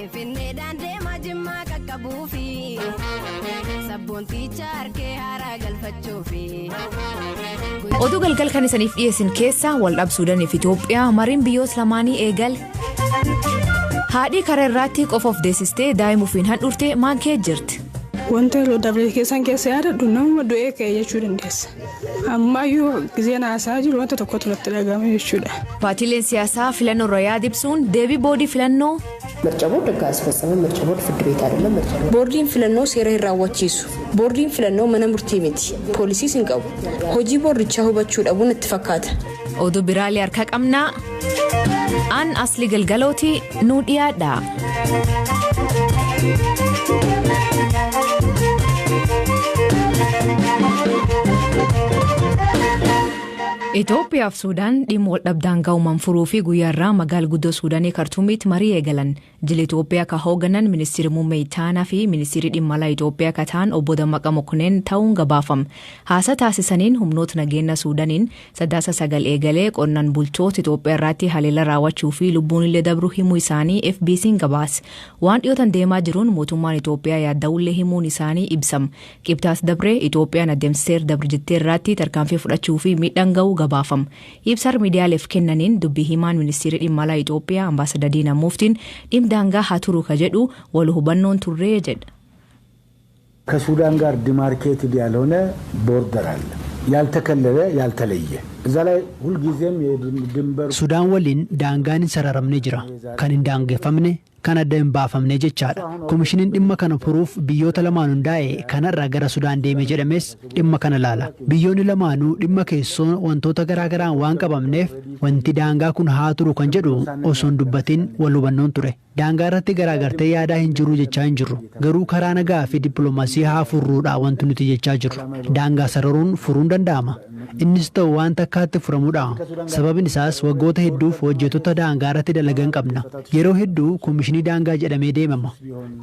Finfinneedhaan deemaa Jimmaa qaqqabuufi sabboonticha harkee haaraa galfachuufi. Oduu galgal kan isaniif dhiyeessin keessaa waldhab Suudaaniif Itoophiyaa mariin biyyoota lamaanii eegale. Haadhii karaa irraatti qofa of deessistee daa'ima ofiin handhuurtee maankee jirti. Wanta yeroo dabre keessan keessa yaadadhu nama du'ee ka'e jechuu dandeessa. Ammayyuu gizeen haasaa jiru wanta tokkotu natti dhagahama jechuudha. Paartiileen siyaasaa filannoo irra yaada ibsuun deebii boodii filannoo. ምርጫ ቦርድ ሕግ አያስፈጽምም። ምርጫ ቦርድ ፍርድ ቤት አይደለም። ምርጫ ቦርድ Boordiin filannoo seera hin raawwachiisu. Boordiin filannoo mana murtii miti. Poolisiis hin qabu. Hojii boordichaa hubachuu dhabuun itti fakkaata. Oduu biraalee harka qabnaa. An asli galgalooti nuu dhiyaadha. Itoophiyaa fi Suudaan dhimma wal dhabdaan ga'umaan furuu fi guyyaa irraa magaala guddoo Suudaanii Kartuumiitti marii eegalan. Jila Itoophiyaa ka hoogganan ministeerri muummee Itaanaa fi ministeerri dhimma alaa Itoophiyaa ka ta'an obbo Dammaqa Mokonnin ta'uun gabaafama. Haasaa taasisaniin humnoota nageenya Suudaaniin Sadaasa 9 eegalee qonnaan bultoota Itoophiyaa irratti haleela raawwachuu fi lubbuun illee dabruu himuu isaanii FBC'n gabaase. Waan dhiyootan deemaa jiruun mootummaan Itoophiyaa yaadda'ullee himuun isaanii ibsama. Qibxaas dabree Itoophiyaan adeemsa seera dabre jettee irratti tarkaanfii fudhachuu fi miidhaan ga'uu gabaafama. Ibsa miidiyaaleef kennaniin dubbii himaan ministeerri dhimma alaa Itoophiyaa Ambaasadar Diinaa Muftiin dhimma daangaa haa turu ka jedhu wal hubannoon turree jedha. ከሱዳን ጋር ዲማርኬትድ ያልሆነ ቦርደር አለ፣ ያልተከለለ ያልተለየ እዛ ላይ ሁልጊዜም የድንበር Sudaan waliin daangaan hin sararamne jira. Kan hin daangeffamne, kan adda hin baafamne jechaadha. Komishiniin dhimma kana furuuf biyyoota lamaan hundaa'e kanarraa gara Sudaan deeme jedhames dhimma kana laala. Biyyoonni lamaanuu dhimma keessoo wantoota garaa garaan waan qabamneef wanti daangaa kun haa turu kan jedhu osoo hin dubbatin wal hubannoon ture. Daangaa irratti garaagartee yaadaa hin jiru jechaa hin jirru. Garuu karaa nagaa fi dippiloomaasii haa furruudha wanti nuti jechaa jirru. Daangaa sararuun furuun danda'ama. Innis ta'u waan takkaatti furamuudha. Sababni isaas waggoota hedduuf hojjettoota daangaa irratti dalagan qabna. Yeroo hedduu komishinii daangaa jedhamee deemama.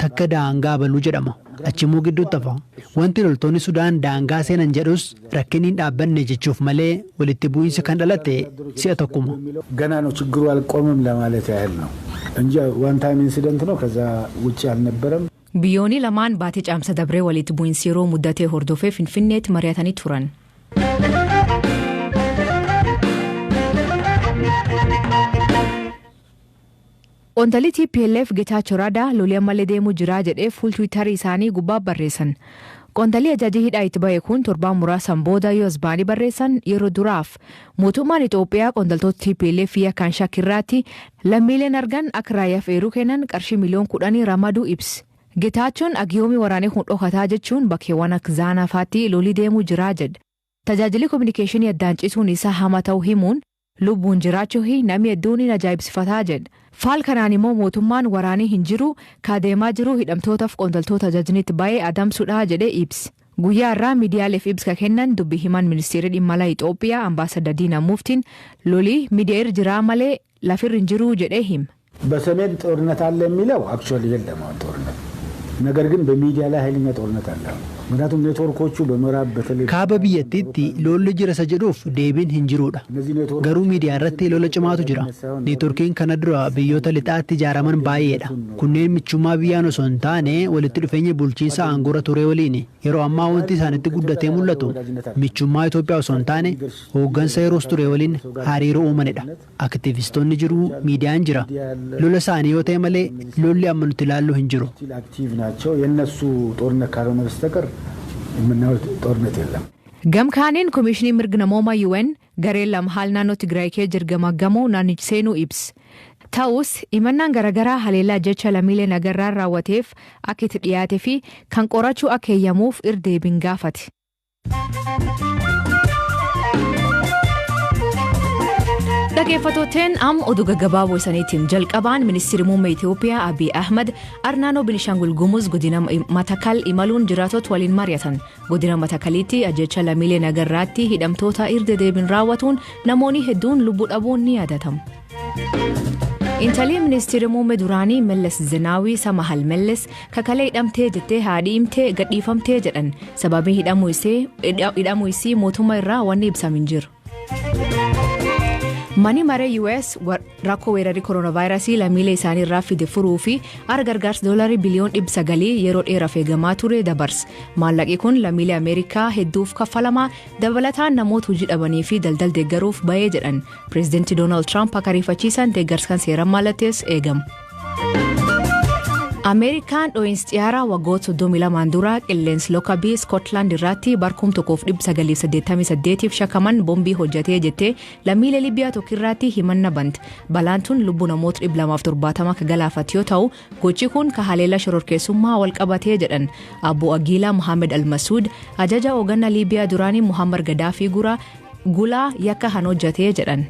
Takka daangaa baluu jedhama. Achimmoo gidduutti hafa. Wanti loltoonni Sudaan daangaa seenan jedhus rakkinni hin dhaabbanne jechuuf malee walitti bu'iinsi kan dhalate si'a tokkuma. ገና ነው ችግሩ አልቆምም ለማለት ያህል ነው እንጂ ዋን ታይም ኢንሲደንት ነው። ከዛ ውጭ አልነበረም። Biyyoonni lamaan baatii caamsa dabree walitti bu'iinsi yeroo muddatee hordofee Finfinneetti mari'atanii turan. Qondaalli TPLF Getaachoo Radaa lolii ammallee deemuu jiraa jedhee fuul Tiwiitarii isaanii gubbaa barreessan. Qondaalli ajajii hidhaa itti ba'e kun torbaan muraasan booda yoo as ba'anii barreessan yeroo duraaf mootummaan Itoophiyaa qondaaltota TPLF yakkaan shakkirraatti lammiileen argan akka raayyaaf eeruu kennan qarshii miliyoon 10 ramaduu ibse. Getaachoon agiyoomii waraanee kun dhokataa jechuun bakkeewwan akka Zaanaa fa'aatti lolii deemuu jiraa jedha. Tajaajilli kominikeeshinii addaan cituun isaa hama ta'uu himuun lubbuun jiraachuu fi namni hedduun ni ajaa'ibsifataa jedha. Faal kanaan immoo mootummaan waraanii hin jiru kaadeemaa jiru hidhamtootaaf qondaaltota ajajnitti ba'ee adamsuudha jedhee ibse. Guyyaa irraa miidiyaaleef ibsa kennan dubbi himaan ministeerri dhimma alaa Itoophiyaa Ambaasadar Diinaa Muftiin lolii miidiyaa irra jiraa malee lafirra hin jiru jedhee hima. በሰሜን ጦርነት አለ የሚለው አክቹዋሊ የለም አሁን ጦርነት። ነገር ግን በሚዲያ ላይ ኃይለኛ ጦርነት አለ አሁን። ምክንያቱም ኔትወርኮቹ በምዕራብ በተለይ Kaaba biyyattiitti lolli jira isa jedhuuf deebiin hin jiruudha. እነዚህ ኔትወርኮች Garuu miidiyaa irratti lola cimaatu jira. Neetworkiin kana dura biyyoota lixaatti ijaaraman baay'eedha. Kunneen michummaa biyyaan osoo hin taane walitti dhufeenya bulchiinsa aangoorra ture waliini. Yeroo ammaa wanti isaanitti guddatee mul'atu michummaa Itoophiyaa osoo hin taane hooggansa yeroos ture waliin hariiroo uumanidha. Aktivistoonni jiru, miidiyaan jira. Lola isaanii yoo ta'e malee lolli amma nuti ilaallu hin jiru. ስቲል አክቲቭ ናቸው። የእነሱ ጦርነት ካልሆነ በስተቀር የምናየው ጦርነት የለም። Gamkaaniin Komishinii Mirga Namoomaa UN gareen lama haala naannoo Tigraay keessa jiru gamaggamuu naannicha seenuu ibse. Ta'us himannaan garaagaraa haleellaa jecha lammiilee nagarraan raawwateef akka itti dhiyaatee fi kan qorachuu akka eeyyamuuf irra deebiin gaafate. Dhaggeeffattooteen amma oduu gaggabaaboo isaniitiin jalqabaan ministeerri muummee Itoophiyaa Abiy Ahmad naannoo Binishaangul Gumuz godina Matakal imaluun jiraattota waliin mari'atan. Godina Matakalitti ajjecha lammiilee nagarraatti hidhamtoota irra deebiin raawwatuun namoonni hedduun lubbuu dhabuun ni yaadatama. Intalli ministeera muummee duraanii Mallas Zeenaawii Samahal Mallas kakalee hidhamtee jettee haadhi himtee gadhiifamtee jedhan sababii hidhamuu isii mootummaa irraa wanni ibsame hin jiru. Mani maree US rakkoo weerarri kooronaavaayirasii lammiilee isaanii irraa fide furuu fi gargaarsa doolarii biliyoon 900 yeroo dheeraaf eegamaa ture dabarse. Maallaqi kun lammiilee Ameerikaa hedduuf kaffalamaa dabalataan namoota hojii dhabanii fi daldala deeggaruuf bahee jedhan. Pireezidantii Doonaald Tiraamp akka ariifachiisan deeggarsa kan seeraan mallattees eegama. Ameerikaan dho'iinsi xiyyaaraa waggoota 32 dura qilleensi Lookabii Iskootlaand irratti barkum 1988 shakkaman boombii hojjetee jettee lammiilee Libiyaa tokko irratti himanna bante. Balaan tun lubbuu namoota 270 akka galaafate yoo ta'u, gochi kun ka haleela shororkeessummaa wal qabatee jedhan. Abbuu Agiilaa Muhammad Almasuud ajaja hoogganaa Libiyaa duraanii Muhammad Gadaafii gulaa yakka han hojjetee jedhan.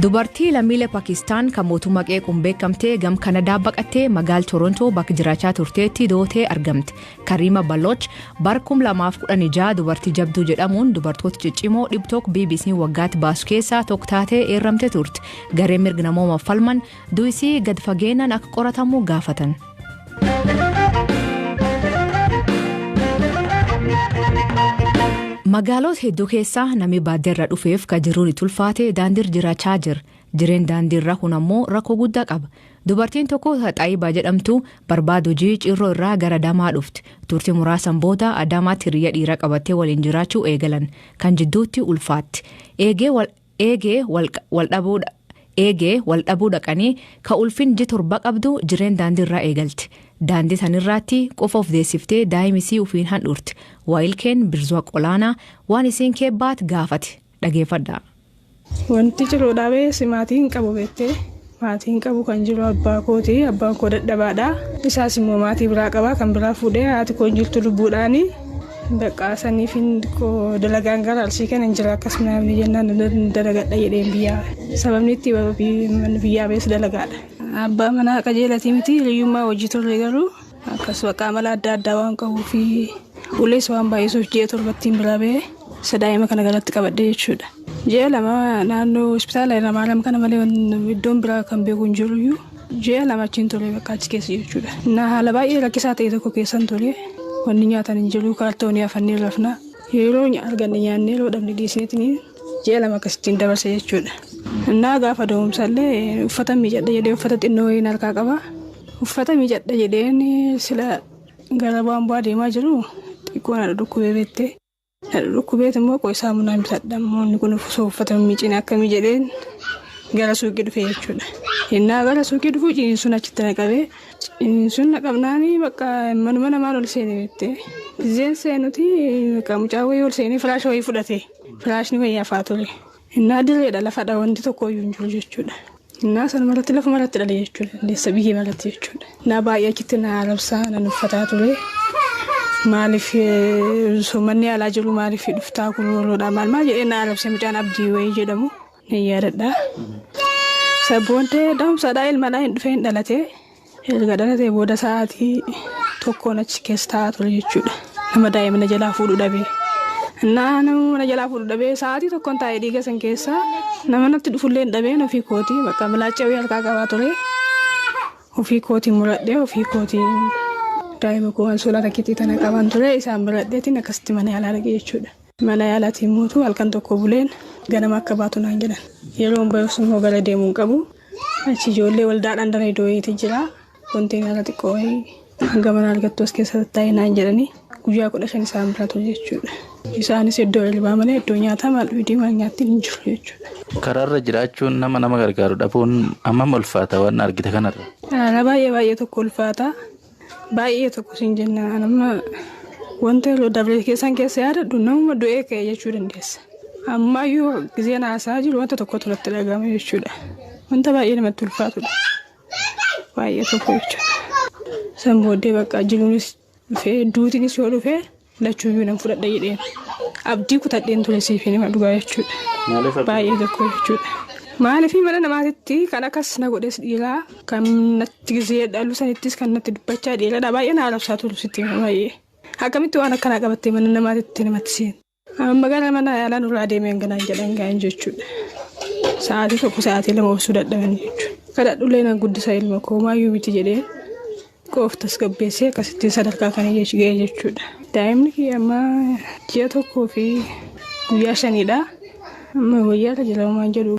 Dubartii lammiilee Paakistaan kan mootummaa qeequun beekamtee gam Kanadaa baqattee magaala Torontoo bakka jiraachaa turteetti dootee argamte. Kariima Baloch bara 2016 dubartii jabduu jedhamuun dubartoota ciccimoo 100 BBC waggaatti baasu keessaa tokko taatee eerramte turte. Gareen mirga namoomaaf falman du'isii gad fageenyaan akka qoratamu gaafatan. Magaalota hedduu keessaa namni baadiyyaarra dhufeef kan jiruun itti ulfaate daandiirra jiraachaa jira. Jireen daandiirra kun ammoo rakkoo guddaa qaba. Dubartiin tokko Xaayibaa jedhamtu barbaada hojii Cirroo irraa gara Adamaa dhufte. Turtii muraasan booda Adaamaatti hiriyaa dhiiraa qabattee waliin jiraachuu eegalan. Kan jidduutti ulfaatti. Eegee wal dhabuu dhaqanii ka ulfin ji 7 qabdu jireen daandiirraa eegalti. Daandii sanirraatti qofa of deessiftee daa'imisii ofiin handhuurti. Waayilkeen Birzuwa Qolaanaa waan isiin keebbaat gaafate dhageeffadha. Wanti jiru dhaabee maatii hin qabu beektee maatii hin qabu kan jiru abbaa kooti. Abbaan koo dadhabaadha. Isaas immoo maatii biraa qaba kan biraa fuudhee haati koo hin jirtu lubbuudhaani. Bakka saniif dalagaan gara Arsii kana hin jira akkasuma namni jennaan dalagadha jedheen biyyaa. Sababni itti biyyaa bees dalagaadha. Abbaa manaa qajeelatii miti hiriyyummaa hojii turre garuu akkasuma qaamala adda addaa waan qabuu fi ulees waan baay'isuuf ji'a 7 biraa ba'ee isa daa'ima kana galatti qabadhe jechuudha. Ji'a 2 naannoo hospitaala Lamaaram kana malee iddoon biraa kan beeku hin jiru iyyuu ji'a 2 achiin ture bakka achi keessa jechuudha. Na haala baay'ee rakkisaa ta'e tokko keessan ture. Wanni nyaatan hin jiru kaartoonii afannee rafna. Yeroo arganne nyaannee yeroo dhabne dhiisneetiin ji'a 2 akkasittiin dabarse jechuudha. Innaa gaafa da'umsallee uffata miicadha jedhee uffata xinnoo wayiin harkaa qaba. Uffata miicadha jedheen sila gara baambaa deemaa jiru xiqqoo na dhukkubee beektee. Na dhukkubeet immoo qo'isaa munaan bitadha. Inni kun osoo uffata miicine akkamii jedheen gara suuqii dhufe jechuudha. Innaa gara suuqii dhufu ciniinsuun achitti na qabee ciniinsuun na qabnaanii bakka manuma namaan ol seene beektee. Izeen seenuti bakka mucaa wayii ol seenee firaasha wayii fudhate. Firaashni wayii hafaa ture. Innaa dirreedha lafadha wanti tokko iyyuu hin jiru jechuudha. Innaa sana maratti lafa maratti dhale jechuudha. Dandeessa biyyee maratti jechuudha. Innaa baay'ee achitti na arabsaa na uffataa ture. Maaliif manni alaa jiru maaliif dhuftaa kun ooluudha maal maal jedhee na arabse mucaan Abdii wayii jedhamu ni yaadadha. Sabboontee da'umsaadhaa ilmadhaa hin dhufee hin dhalate. Erga dhalatee booda sa'aatii tokkoon achi keessa taa'aa ture jechuudha. Nama daa'ima na jalaa fuudhu dhabee. Innaa nama na jalaa fuudhu dhabee sa'aatii tokkoon taa'ee dhiiga san keessa nama natti dhufullee hin dhabeen ofii kootii bakka milaachaa wayii harkaa qabaa ture. Ofii kootii muradhee ofii kootii daa'ima koo waan soolaa takkiitti tana qaban ture isaan muradheetiin akkasitti mana yaalaa dhaqe jechuudha. Mana yaalaatiin mootu halkan tokko buleen ganama akka baatu naan jedhan. Yeroo bayus immoo gara deemuu hin qabu. Achi ijoollee waldaadhaan daree dooyeeti jira. Konteenara xiqqoo wayii hanga mana argattu as keessa taa'ee naan jedhanii guyyaa 15 isaan bira ture jechuudha. Isaanis iddoo ilmaa malee iddoo nyaataa maal dhugdii maal nyaattiin hin jiru jechuudha. Karaarra jiraachuun nama gargaaru dhabuun hammam ulfaata waan argite kanarra? Ana baay'ee baay'ee tokko ulfaata. Baay'ee tokko siin jenna nama wanta yeroo dabre keessan keessa yaadadhu namuma du'ee ka'e jechuu dandeessa. Ammayyuu gizeen haasaa jiru wanta tokkotu natti dhagahama jechuudha. Wanta baay'ee namatti ulfaatudha. Baay'ee tokko jechuudha. San booddee bakka jiruunis dhufee duutinis yoo dhufee lachuuyyuu nan fudhadha jedheen. Abdii kutadheen ture siif hima dhugaa jechuudha. Baay'ee tokko jechuudha. Maaliif mana namaatitti kan akkas na godhes dhiiraa kan natti gizee dhalu sanittis kan natti dubbachaa dhiiradha baay'ee na arrabsaa turu sitti hima baay'ee. Akkamitti waan akkanaa qabattee mana namaatitti namatti seenu. Amma gara mana yaalaa nurraa deemee hanganaan jedhan gahan jechuudha. Sa'aatii 1 sa'aatii 2 obsuu dadhaban jechuudha. Kadhadhullee nan guddisa ilma koo maayyuu miti jedhee qooftas gabbeessee akkasitti sadarkaa kana ga'e jechuudha. Daa'imni kiyya amma ji'a 1 fi guyyaa 5dha. Amma wayyaarra jira homaan jedhu.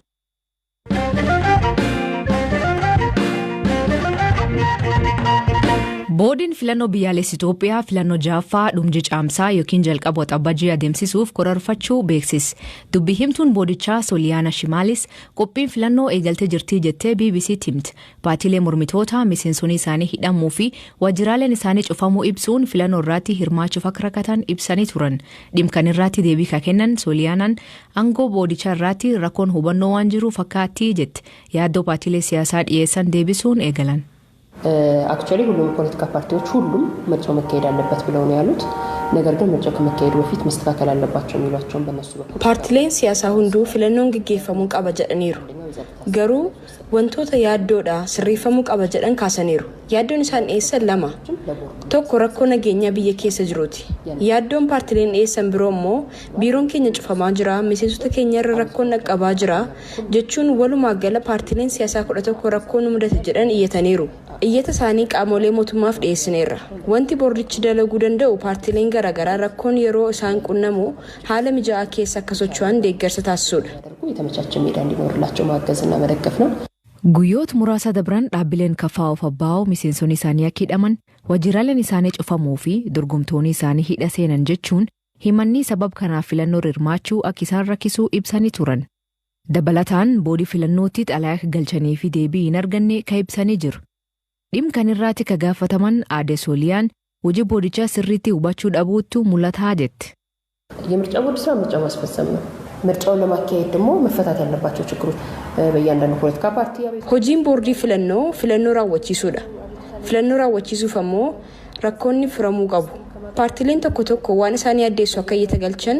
Boordiin filannoo biyyaalessa Itoophiyaa filannoo ja'affaa dhumji caamsaa yookiin jalqaba waxabajjii adeemsisuuf karoorfachuu beeksise. Dubbi himtuun boordichaa Sooliyaana Shimaalis qophiin filannoo eegaltee jirtii jettee BBCtti himte. Paartiilee mormitoota miseensonni isaanii hidhamuu fi waajjiraaleen isaanii cufamuu ibsuun filannoo irratti hirmaachuuf akka rakkatan ibsanii turan. Dhimma kan irratti deebii kan kennan Sooliyaanaan aangoo boordichaa irratti rakkoon hubannoo waan jiru fakkaattii jette. Yaaddoo paartiilee siyaasaa dhiyeessan deebisuun eegalan. Actually ሁሉም የፖለቲካ ፓርቲዎች ሁሉም ምርጫው መካሄድ አለበት ብለው ነው ያሉት። ነገር ግን ምርጫው ከመካሄዱ በፊት መስተካከል አለባቸው የሚሏቸውን በእነሱ በኩል Paartileen siyaasaa hunduu filannoon gaggeeffamuu qaba jedhaniiru. Garuu wantoota yaaddoodha sirreeffamuu qaba jedhan kaasaniiru. Yaaddoon isaan dhiyeessan lama. Tokko rakkoo nageenyaa biyya keessa jiruuti. Yaaddoon paartileen dhiyeessan biroo immoo biiroon keenya cufamaa jira, miseensota keenya irra rakkoon dhaqqabaa jira jechuun walumaa gala paartileen siyaasaa 11 rakkoo nu mudate jedhan iyyataniiru. Iyyata isaanii qaamolee mootummaaf dhiyeessineerra. Wanti boordichi dalaguu danda'u paartileen garaagaraa rakkoon yeroo isaan qunnamu haala mijaa'aa keessa akka socho'an deeggarsa taasisuudha. የተመቻቸ ሜዳ እንዲኖርላቸው ማገዝና መደገፍ ነው። Guyyoota muraasa dabran dhaabbileen KFO fi ABO miseensonni isaanii akka hidhaman, waajjiraaleen isaanii cufamuu fi dorgomtoonni isaanii hidha seenan jechuun himanni sabab kanaaf filannoo hirmaachuu akka isaan rakkisuu ibsanii turan. Dabalataan boordii filannootti xalayaa akka galchanii fi deebii hin arganne ka ibsanii jiru. Dhimma kan irratti ka gaafataman aade Sooliyaan hojii boordichaa sirriitti hubachuu dhabuutu mul'ataa jette. የምርጫ ቦርድ ስራ ምርጫ ማስፈጸም ነው። ምርጫውን ለማካሄድ ደግሞ መፈታት ያለባቸው ችግሮች በእያንዳንዱ ፖለቲካ ፓርቲ Hojiin boordii filannoo filannoo raawwachiisuudha. Filannoo raawwachiisuuf ammoo rakkoonni furamuu qabu. Paartileen tokko tokko waan isaan yaaddeessu akka iyyata galchan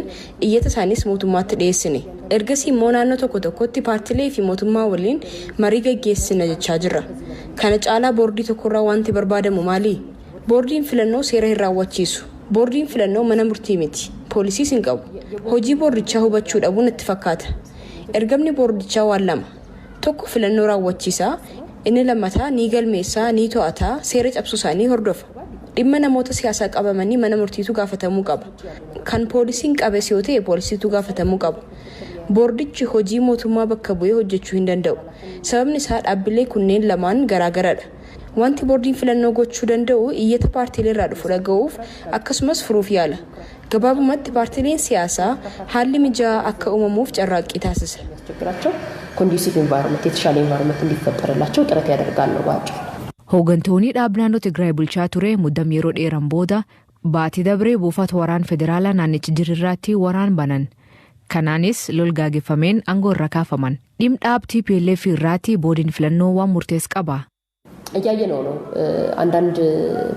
iyyata isaanis mootummaatti dhiyeessine. Ergasii immoo naannoo tokko tokkotti paartilee fi mootummaa waliin marii gaggeessina jechaa jirra. Kana caalaa boordii tokkorraa wanti barbaadamu maali? Boordiin filannoo seera hin raawwachiisu. Boordiin filannoo mana murtii miti. Poolisiis hin qabu. Hojii boordichaa hubachuu dhabuun itti fakkaata. Ergamni boordichaa waan lama. Tokko filannoo raawwachiisaa, inni lammataa ni galmeessaa, ni to'ataa, seera cabsuu isaanii hordofa. Dhimma namoota siyaasaa qabamanii mana murtiitu gaafatamuu qaba. Kan poolisiin qabes yoo ta'e poolisiitu gaafatamuu qaba. Boordichi hojii mootummaa bakka bu'ee hojjechuu hin danda'u. Sababni isaa dhaabbilee kunneen lamaan garaagaradha. Wanti boordiin filannoo gochuu danda'u iyyata paartiilee irraa dhufu dhaga'uuf akkasumas furuuf yaala. Gabaabumatti paartiileen siyaasaa haalli mijaa'aa akka uumamuuf carraaqqii taasisa. ችግራቸው conducive environment የተሻለ environment እንዲፈጠርላቸው ጥረት ያደርጋል ነው በአጭሩ። Hooggantoonni dhaab naannoo Tigraay bulchaa ture muddam yeroo dheeran booda baatii dabree buufata waraan federaalaa naannichi jirirraatti waraan banan. Kanaanis lol gaageffameen aangoo irra kaafaman. Dhim dhaab TPLF irraatti boordiin filannoo waan murtees qaba. እያየነው ነው። አንዳንድ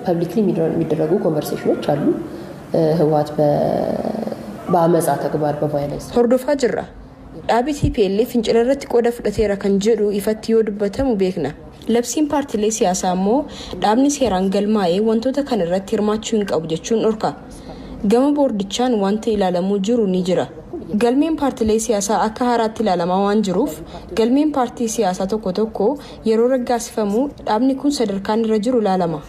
publicly የሚደረጉ conversation ኦች አሉ። ህወሓት በአመፃ ተግባር በ violence Hordofaa jirra. Dhaabi TPLF fincila irratti qooda fudhateera kan jedhu ifatti yoo dubbatamu beekna. Labsiin paartiilee siyaasaa immoo dhaabni seeraan galmaa'ee wantoota kana irratti hirmaachuu hin qabu jechuun dhorka. Gama boordichaan wanta ilaalamuu jiru ni jira. Galmeen paartiilee siyaasaa akka haaraatti ilaalamaa waan jiruuf galmeen paartii siyaasaa tokko tokko yeroo raggaasifamu dhaabni kun sadarkaan irra jiru ilaalama.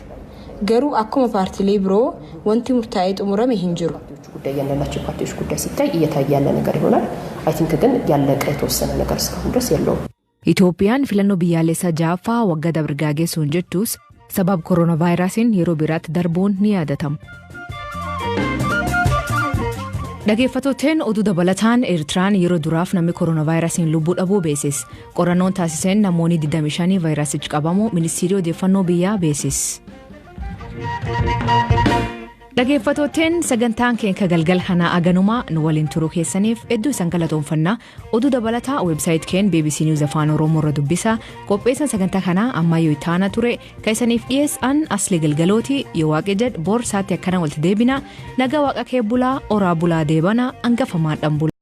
Garuu akkuma paartiilee biroo wanti murtaa'ee xumurame hin jiru. ጉዳይ እያንዳንዳቸው ፓርቲዎች ጉዳይ ሲታይ እየታየ ያለ ነገር ይሆናል። I think ግን ያለቀ የተወሰነ ነገር እስካሁን ድረስ የለውም። Itoophiyaan filannoo biyyaalessaa ja'affaa waggaa dabre gaggeessuun jettus sabab kooronaavaayirasiin yeroo biraatti darbuun ni yaadatama. Dhaggeeffattooteen oduu dabalataan Eertiraan yeroo duraaf namni kooronaavaayirasiin lubbuu dhabuu beeksise. Qorannoon taasiseen namoonni 25 vaayirasichi qabamuu ministeerri odeeffannoo biyyaa beeksise. Dhaggeeffattooteen sagantaan keenya galgal kanaa aganumaa nu waliin turuu keessaniif hedduu isan galatoonfannaa. Oduu dabalataa website keen BBC News Afaan Oromoo irra dubbisa. Qopheessan sagantaa kanaa ammayyuu ittaana ture kan isaniif dhiyeessan Asli Galgalooti. Yoo waaqe jedhe boor saatti akkana walitti deebina. Nagaa waaqa kee bulaa oraa bulaa deebana hangafamaan dhan bulaa.